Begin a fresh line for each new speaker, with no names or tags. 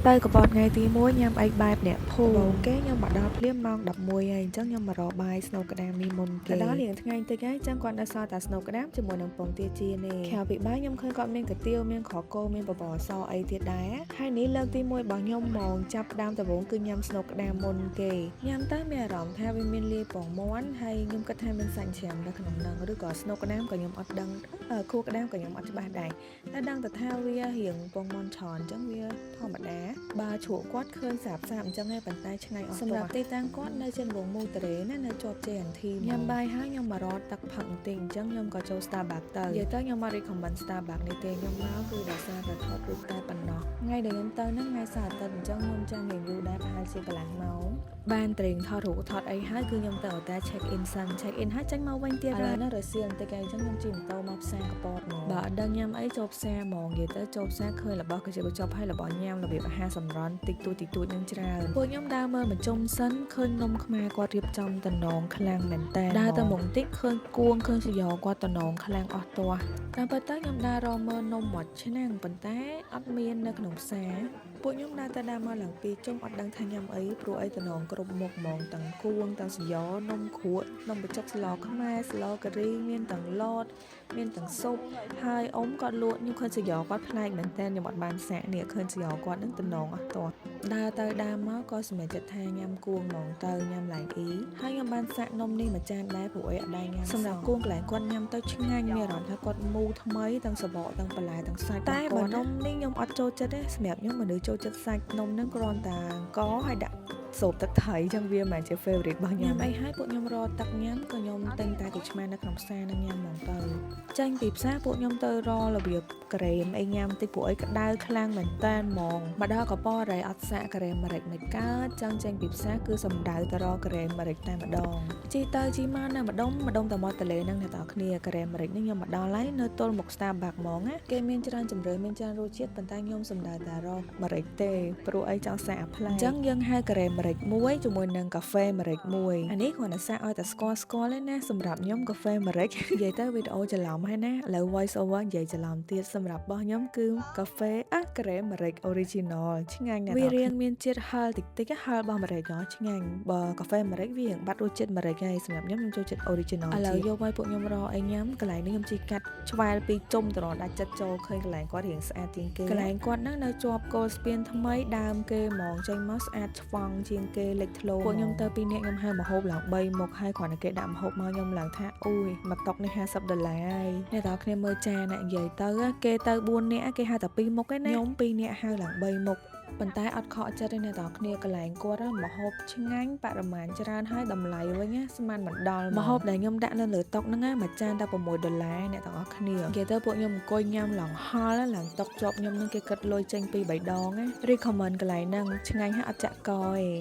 ទៅកពតថ្ងៃទី1ញ៉ាំអីបែបអ្នកភូមិដំបូងគេខ្ញុំមកដល់ភ្លាមម៉ោង11ហើយអញ្ចឹងខ្ញុំមករកបាយស្នូកក្តាមនេះមុនគេទៅដល់រៀងថ្ងៃតិចហើយអញ្ចឹងគាត់នៅសល់តែស្នូកក្តាមជាមួយនឹងពងទាចៀននេះក្រៅពីបាយខ្ញុំឃើញគាត់មានកាទៀវមានក្រកូមានបបរសអីទៀតដែរហើយនេះលើកទី1របស់ខ្ញុំហ្មងចាប់ដើមដំបូងគឺញ៉ាំស្នូកក្តាមមុនគេញ៉ាំទៅមានអារម្មណ៍ថាវាមានលាយពងមាន់ហើយខ្ញុំគិតថាមានសាច់ច្រាមនៅក្នុងហ្នឹងឬក៏ស្នូកក្តាមក៏ខ្ញុំអត់ដឹងខួរក្តាមក៏ខ្ញុំអត់ច្បាស់ដែរតែដឹងតែថាវារៀងពងមាន់ច្រើនអញ្ចឹងវាធម្មតាបើជ្រក់គាត់ឃើញសាបសាបអញ្ចឹងឯងប៉ុន្តែឆ្ងាញ់អស់សម្រាប់ទីតាំងគាត់នៅជិតវងមូតរ៉េណានៅជាប់ J&T ញ៉ាំបាយហើយខ្ញុំមករត់ទឹកផឹកបន្តិចអញ្ចឹងខ្ញុំក៏ចូល Starbucks ទៅនិយាយទៅខ្ញុំអត់ recommend Starbucks នេះទេខ្ញុំមកគឺដោយសារតែថតរូបតែប៉ុណ្ណោះថ្ងៃដែលខ្ញុំទៅហ្នឹងថ្ងៃសៅរ៍អាទិត្យអញ្ចឹងខ្ញុំចាំរៀងយូរដែរប្រហែលជាកន្លះម៉ោងបានត្រេងថតរូបថតអីហើយគឺខ្ញុំទៅអូតែ check in សិន check in ហើយចេញមកវិញទៀតឥឡូវហ្នឹងរសៀលបន្តិចហើយអញ្ចឹងខ្ញុំជិះម៉ូតូមកផ្សារកពតហ្មងបើអត់ដឹងញ៉ាំអីចូលផ្សារហ្មងនិយាយទៅចូលផ្សារឃើញរបស់កញ្ចប់កញ្ចប់ហើយរបស់ញ៉ាំរបៀបអាហារសម្រន់តិចតួចតិចតួចនឹងច្រើនពួកខ្ញុំដើរមើលមកជុំសិនឃើញនំខ្មែរគាត់រៀបចំតំណងខ្លាំងមែនតើដើរទៅមុខបន្តិចឃើញគួងឃើញសយោគាត់តំណងខ្លាំងអស់ទាស់តាមពិតទៅខ្ញុំដើររកមើលនំមាត់ឆ្នាំងប៉ុន្តែអត់មាននៅក្នុងផ្សារពួកខ្ញុំដើរទៅដើរមកឡើងពីជុំអត់ដឹងថាញ៉ាំអីព្រោះអីតំណងគ្រប់មុខហ្មងទាំងគួងទាំងសយោនំគ្រក់នំបញ្ចុកស្លខ្មែរស្លការីមានទាំងលតមានទាំងស៊ុបហើយអ៊ំគាត់លក់ខ្ញុំឃើញសយោគាត់ប្លែកមែនតើខ្ញុំអត់បានសាកនេះឃើញសយោគាត់នឹងតំណងអស់ទាស់ដើរទៅដើរមកក៏សម្រេចចិត្តថាញ៉ាំគួងហ្មងទៅញ៉ាំឡើងអ៊ីហើយខ្ញុំបានសាកនំនេះមួយចានដែរព្រោះអីអត់ដែរញ៉ាំសម្រាប់គួងកន្លែងគាត់ញ៉ាំទៅឆ្ងាញ់មានអារម្មណ៍ថាគាត់មូថ្មីទាំងសបកទាំងបន្លែទាំងសាច់តែបើនំនេះខ្ញុំអត់ចូលចិត្តទេសម្រាប់ខ្ញុំមនុស្សចូលចិត្តសាច់នំហ្នឹងគ្រាន់តែអង្គហើយដាក់សូបទឹកត្រីចឹងវាមិនមែនជា favorite របស់ខ្ញុំញ៉ាំអីហើយពួកខ្ញុំរកទឹកញ៉ាំក៏ខ្ញុំទិញតែគូឆ្មានៅក្នុងផ្សារនឹងញ៉ាំហ្មងទៅចេញពីផ្សារពួកខ្ញុំទៅរករបៀបក្រែមអីញ៉ាំតិចពួកអីក្តៅខ្លាំងមែនតើហ្មងមកដល់កប៉រ៉េអត់សាកក្រែមម្រេចមិនកើតចឹងចេញពីផ្សារគឺសំដៅទៅរកក្រែមម្រេចតែម្ដងជីទៅជីមកនៅម្ដុំម្ដុំតែមាត់ទន្លេហ្នឹងអ្នកទាំងគ្នាក្រែមម្រេចនេះខ្ញុំមកដល់ហើយនៅទល់មុខ Starbucks ហ្មងណាគេមានច្រើនជម្រើសមានច្រើនរសជាតិប៉ុន្តែខ្ញុំសំដៅតែរកម្រេចទេព្រោះអីចង់សាកអាផ្លែអញ្ចឹងយើងហៅក្រែមម្រេចមួយជាមួយនឹងកាហ្វេម្រេចមួយអានេះគ្រាន់តែសាកឲ្យតែស្គាល់ស្គាល់ទេណាសម្រាប់ខ្ញុំកាហ្វេម្រេចនិយាយទៅវីដេអូច្រឡំហើយណាឥឡូវ voice over និយាយច្រឡំទៀតសម្រាប់របស់ខ្ញុំគឺកាហ្វេអាក្រែមម្រេច original ឆ្ងាញ់ណាស់វារៀងមានជាតិហឹរតិចតិចហឹររបស់ម្រេចហ៎ឆ្ងាញ់បើកាហ្វេម្រេចវារៀងបាត់រសជាតិម្រេចហើយសម្រាប់ខ្ញុំខ្ញុំចូលចិត្ត original ឥឡូវយកឲ្យពួកខ្ញុំរកអីញ៉ាំកន្លែងនេះខ្ញុំជិះកាត់ឆ្វែលពីជុំត្រដាច់ចិត្តចូលឃើញកន្លែងគាត់រៀងស្អាតជាងគេកន្លែងគាត់ហ្នឹងនៅជាប់គល់ស្ពានថ្មីដើមគេហ្មងចេញមកស្អាតឆ្វង់ជាងគេលេចធ្លោពួកខ្ញុំទៅពីរនាក់ខ្ញុំហៅម្ហូបឡើង3មុខហើយគ្រាន់តែគេដាក់ម្ហូបមកខ្ញុំឡើងថាអូយមួយតុកនេះ50ដុល្លារហើយអ្នកទាំងគ្នាមើលចានអ្នកនិយាយទៅគេទៅ4នាក់គេហៅតែ2មុខឯណាខ្ញុំ2នាក់ហៅឡើង3មុខប៉ុន្តែអត់ខកចិត្តទេអ្នកទាំងគ្នាកន្លែងគាត់ម្ហូបឆ្ងាញ់បរិមាណច្រើនហើយតម្លៃវិញណាស្មានមិនដល់ម្ហូបដែលខ្ញុំដាក់នៅលើតុហ្នឹងណាមួយចានតែ6ដុល្លារអ្នកទាំងអស់គ្នានិយាយទៅពួកខ្ញុំអង្គុយញ៉ាំឡើងហល់ឡើងតុកជាប់ខ្ញុំនឹងគេគិតលុយចេញពី3ដងណា recommend កន្លែងហ្នឹងឆ្ងាញ់ហើយអត់ចាក់កទេ។